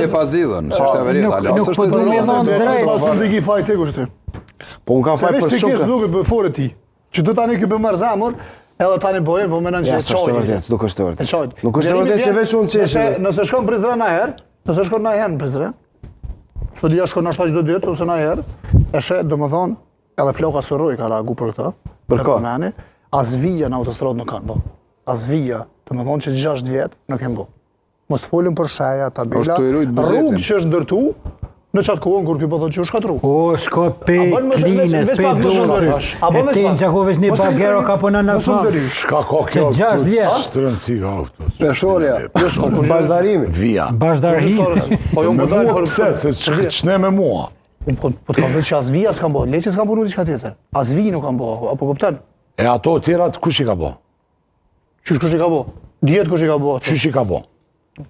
e pazgjidhun, që është e vërtetë, Nuk- hala nuk s'është po e du me zgjidhun. thonë ato- drejt. ato Pa varë. së ki faj te kush ti. Po unë kam Se faj veç për ti shumë. kesh duket për fore ti. Që do tani ky bë merr zemër, edhe tani bojën, po menon që Ja, e s'është e qaj. vërtet, nuk është e E vërtet. qaj. Nuk është e vërtet që veç unë Nëse qeshim. nëse shkon në Prizren na herë, nëse shkon na herë në Prizren, s'po di a shkon nashta çdo ditë ose na herë, e sheh domethënë edhe Floka Surroi ka reagu për këtë. Për e ka? përmeni, as vija në autostradë nuk kanë bo. As vija, domethënë që 6 vjet nuk janë bo. Mos të folim për sheja, tabela, Është tu i rujt buxhetin. rrugë që është ndërtu në qatë kohën kur ky po thotë që u shkatru. O, shko pe A bën mos- Klinës, veç- veç pe pak mos u Durrësit. ndërysh. A E bën veç ti në pak? Gjakovës një Mos u bagero ndërysh. ka punon në Mos u asfalt. ndërysh. Shka ka Që kjo? gjashtë vjet. S'rëndësi ka këtu. Peshorja. Bazhdarimi. Vija. Bazhdarimi. Po jo Me më dal mua për pse, se që ç'ne me mua? Unë po po të kam thënë që as vija s'kam bo, leqe s'kam punu diçka tjetër. As vi nuk kam bo, apo kupton? E ato tjerat kush i ka bo? Qysh kush i ka bo? Dihet kush i ka bo ato. Qysh i ka bo?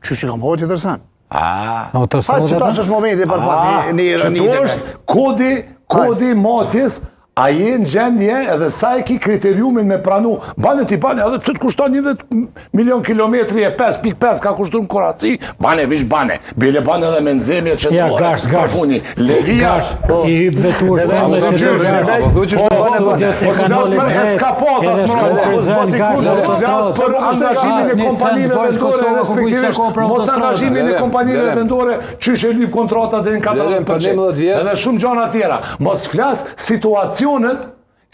Qysh i ka bo tjetër sen. A, Ha, Në autostradë. që tash është momenti për pak a, një një që ironi. tu është kodi, kodi i matjes, a je në gjendje edhe sa e ki kriteriumin me pranu, bane ti bane, edhe pse të kushton 11 milion kilometri e 5.5 ka kushtu në Kroaci, bane, vish bane, bile bane edhe me nxemje që Ja, gash, gash. Përfuni, Levia, Gash, i hyp veturës Po, tonë po, që po, do gash. Po thu që Po, është bane, studiot e Po s'flas kanalit për vet, eskapatat, edhe më shko rrallë. Prizren, gash, Po dhe s'flas për angazhimin e Asnjë kompanive cent, bojsh vendore, Kosova, ku bujë respektivisht sa kohë për mos autostradën. angazhimin e Blerim, kompanive Blerim. vendore, qysh e lyp kontrata deri në Blerim, për 40%. 11 vjet. Edhe shumë gjëra tjera. Mos flas situacionet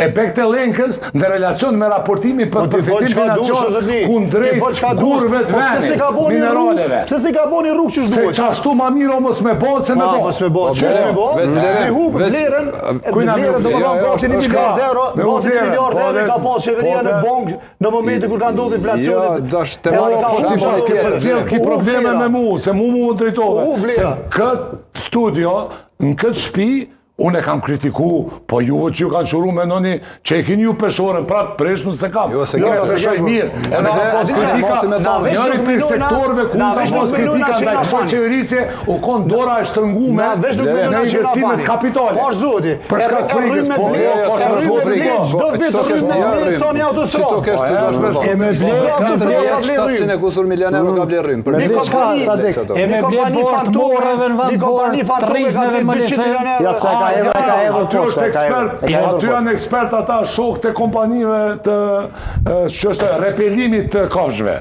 e Bektelenkës në relacion me raportimin për Po ti fol përfitim çka dush, financiar o zotni. kundrejt Ti fol çka dush. gurëve të Po pse vendit, si ka bo një rrugë? mineraleve. Pse si ka bo një rrugë që Se duhet? qashtu ma mirë o mos me bo se me Ma, bo. mos me bo, Po, qysh me bo? veç Blerim, Me hup veç- vlerën, Kujna me vlerën hup do të Jo, thonë jo, gati 1 është miliard ka. euro, Me hup gati 1 vlerën, miliard po euro dhe- ka pas qeveria po në dhe- bankë në momentin kur ka ndodhur inflacioni. Jo, dash të marrë ka Po si hup pas ke vlerën. përcjell ki U hup probleme vlera. me mu, se mu mu më drejtove. U hup Se vlera. këtë studio, në këtë shtëpi, unë e kam kritiku, po juve që ju kanë shuru menoni që e keni ju peshoren, prapë preshnu se kam. Jo, se Jo, kemi, e se peshoj kemi. mirë. Edhe Ne, kam pas ne, kritika, mos i me tonë. njëri Na prej veç nuk sektorëve ku na unë kam veç nuk pas menojna kritika që ndaj na kësaj fani. qeverisje, u kon dora e shtrëngume Na veç nuk Blerim, menojna në që na investimet fani. kapitale. Po zoti, Për shkak frikës, po, Jo, jo, po, se shkak rrymë frikës. ble, Çdo vit çto kesh rrymë jo, ble, rrymë. sa një autostradë. Çto kesh të duash me E me ble, 4 vjet 700 e kusur milion euro ka bler rrymë. Për Me një ble kompani çka, sa Sadik? ato. E me Një ble kompani bort fantome, morëve në vend një kompani bort, fantome ka trizhneve bler më 200 lese. milion euro. Ja, këta e ka hedhur, e ka hedhur Aty poshtë, është e ka hedhur. ekspert, E ka hedhur aty poshtë. janë ekspert ata shokët e kompanive të e, që është repelimit të kafshëve.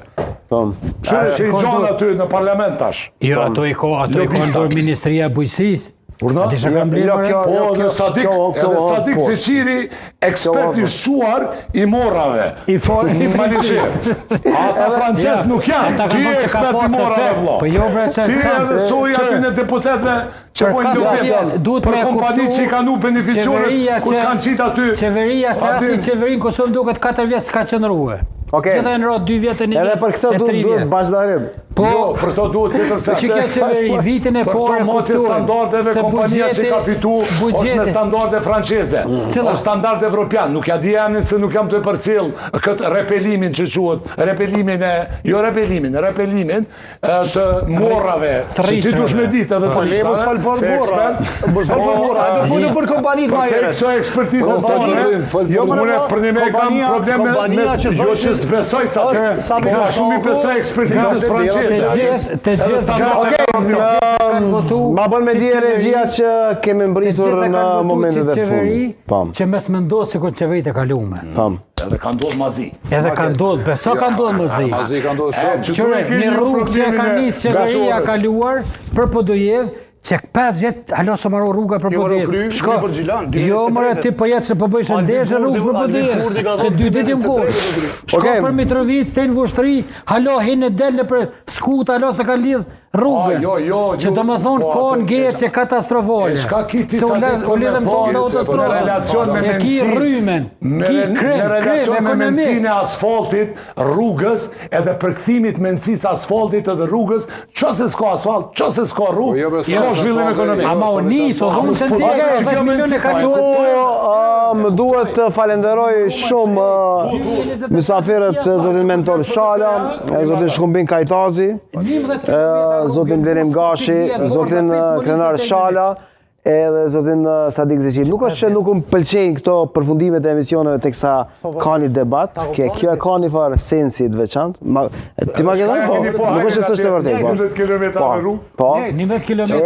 Po. Qyre që i Shikon gjanë duhet. aty në parlament tash. Jo, ato i ka, ato i ka Lobista. ndorë Ministria e Bujqësisë. Urdhë? A di çka kanë blerë? Jo, more? kjo- Po, kjo- edhe Sadik, kjo- kjo edhe është Sadik poshtë. Seqiri, ekspert i Kjo shquar i morrave. I fol i Malishev. Ata francez nuk janë. Ata Ti kanë je thonë që ka ekspert i pas morrave, efekt. vëlla. Po jo, bre, që Ti thamë, edhe soji që- aty në deputetëve që Për bojnë katër lobim vjet, duhet për me e kompanitë kuptu që i kanë u beneficionet qeveria kur që- kanë qitë aty. Qeveria se Aty- asnjë qeveri në Kosovë duket 4 vjet s'ka qëndruar. Okej. Gjitha janë rrot 2 vjet e një Edhe vjet për këtë e duhet tri duhet vjet. bazhdarim. Po, Jo, për to duhet tjetër se që kjo qeveri vitin e Për parë këto matje kuptojnë standardeve se kompania që buxheti- ka fitu është me buxheti- standarde franceze, Cila? është standard evropian. Nuk ja di emrin se nuk jam të përcjell këtë repelimin që quhet, repelimin e jo repelimin, repelimin e, të morrave. Të Se ti rriqeve. dush me ditë edhe të Le mos fal për se morra. ekspert. Mos fal për morra, hajde folim për kompanitë Për më herët. kësaj ekspertizës Fol për tonë, rrymë, fol për jo rrymë. unë për një me kam Kompania- probleme me kompania që jo thoshin- që s'besoj sa Është të, sa po më shumë i besoj ekspertizës Të franceze. Të gjithë, të Edhe gjithë, standardet të evropiane. gjithë kanë votu. Ma bën me që dije qeveri- regjia që kemi të mbritur gjithë në kanë votu momentet që e qeveri fundit. Pam, që mes mendohet se kur qeveritë e kalume. pam. Edhe ka ndodhur mazi. Edhe ka ndodhur, beso ka ndodhur më zi. Mazi ka ndodhur shumë. Që Qëre, duhet keni një ju rrugë që e ka problemin e nisë qeveria gazorës. kaluar për Podujevë, që 5 vjet hala s'u marru rruga për Jo, Podujevë. kry- Shko. kry për Gjilan, Jo, 2023. more ti po jetë se po bëjsh Albin ndeshje Kurti- rrugës për Albin Podujevë. Kurti ka Se thonë dy ditë më kohë. 2023 Shko Okej. për Mitrovicë, te në Vushtri, hala hin e del në për skut, hala se ka lidh rrugën. A, jo, jo, Që ju- do më thonë, po, ka atë- ngecje katastrofale. E shka ki ti Se u sa lidh- ditë u për me lidhëm tonë thonë, të Në autostradën. relacion me E ki mendësinë, rrymen, në ki re- krem, në krem relacion me ekonomik. mendësinë e asfaltit, rrugës, edhe përkthimit mendësisë asfaltit edhe rrugës, qose s'ka asfalt, qose s'ka rrugë, Po jo, bre, s'ka s'ka zhvillim asfalt, ekonomik. jo. Ama u nis, o dhunë se po, ndjekë, po, 10 kjo milion e ka mendësi- Këtu ë, më duhet të falenderoj shumë ë, mysafirët zotin Mentor Shala, e, zotin Shkumbin Kajtazi, ë, zotin Blerim Gashi, zotin ë, Krenar Shala. edhe zotin Sadik Zeqiri. Nuk është që nuk më pëlqejnë këto përfundimet e emisioneve teksa ka një debat, kjo kjo e ka një farë sensi të veçantë. Ma, ti ma ke dhënë? Po, nuk është se s'është e vërtetë, po. 11 kilometra Po, në rrugë. po. 11 kilometra.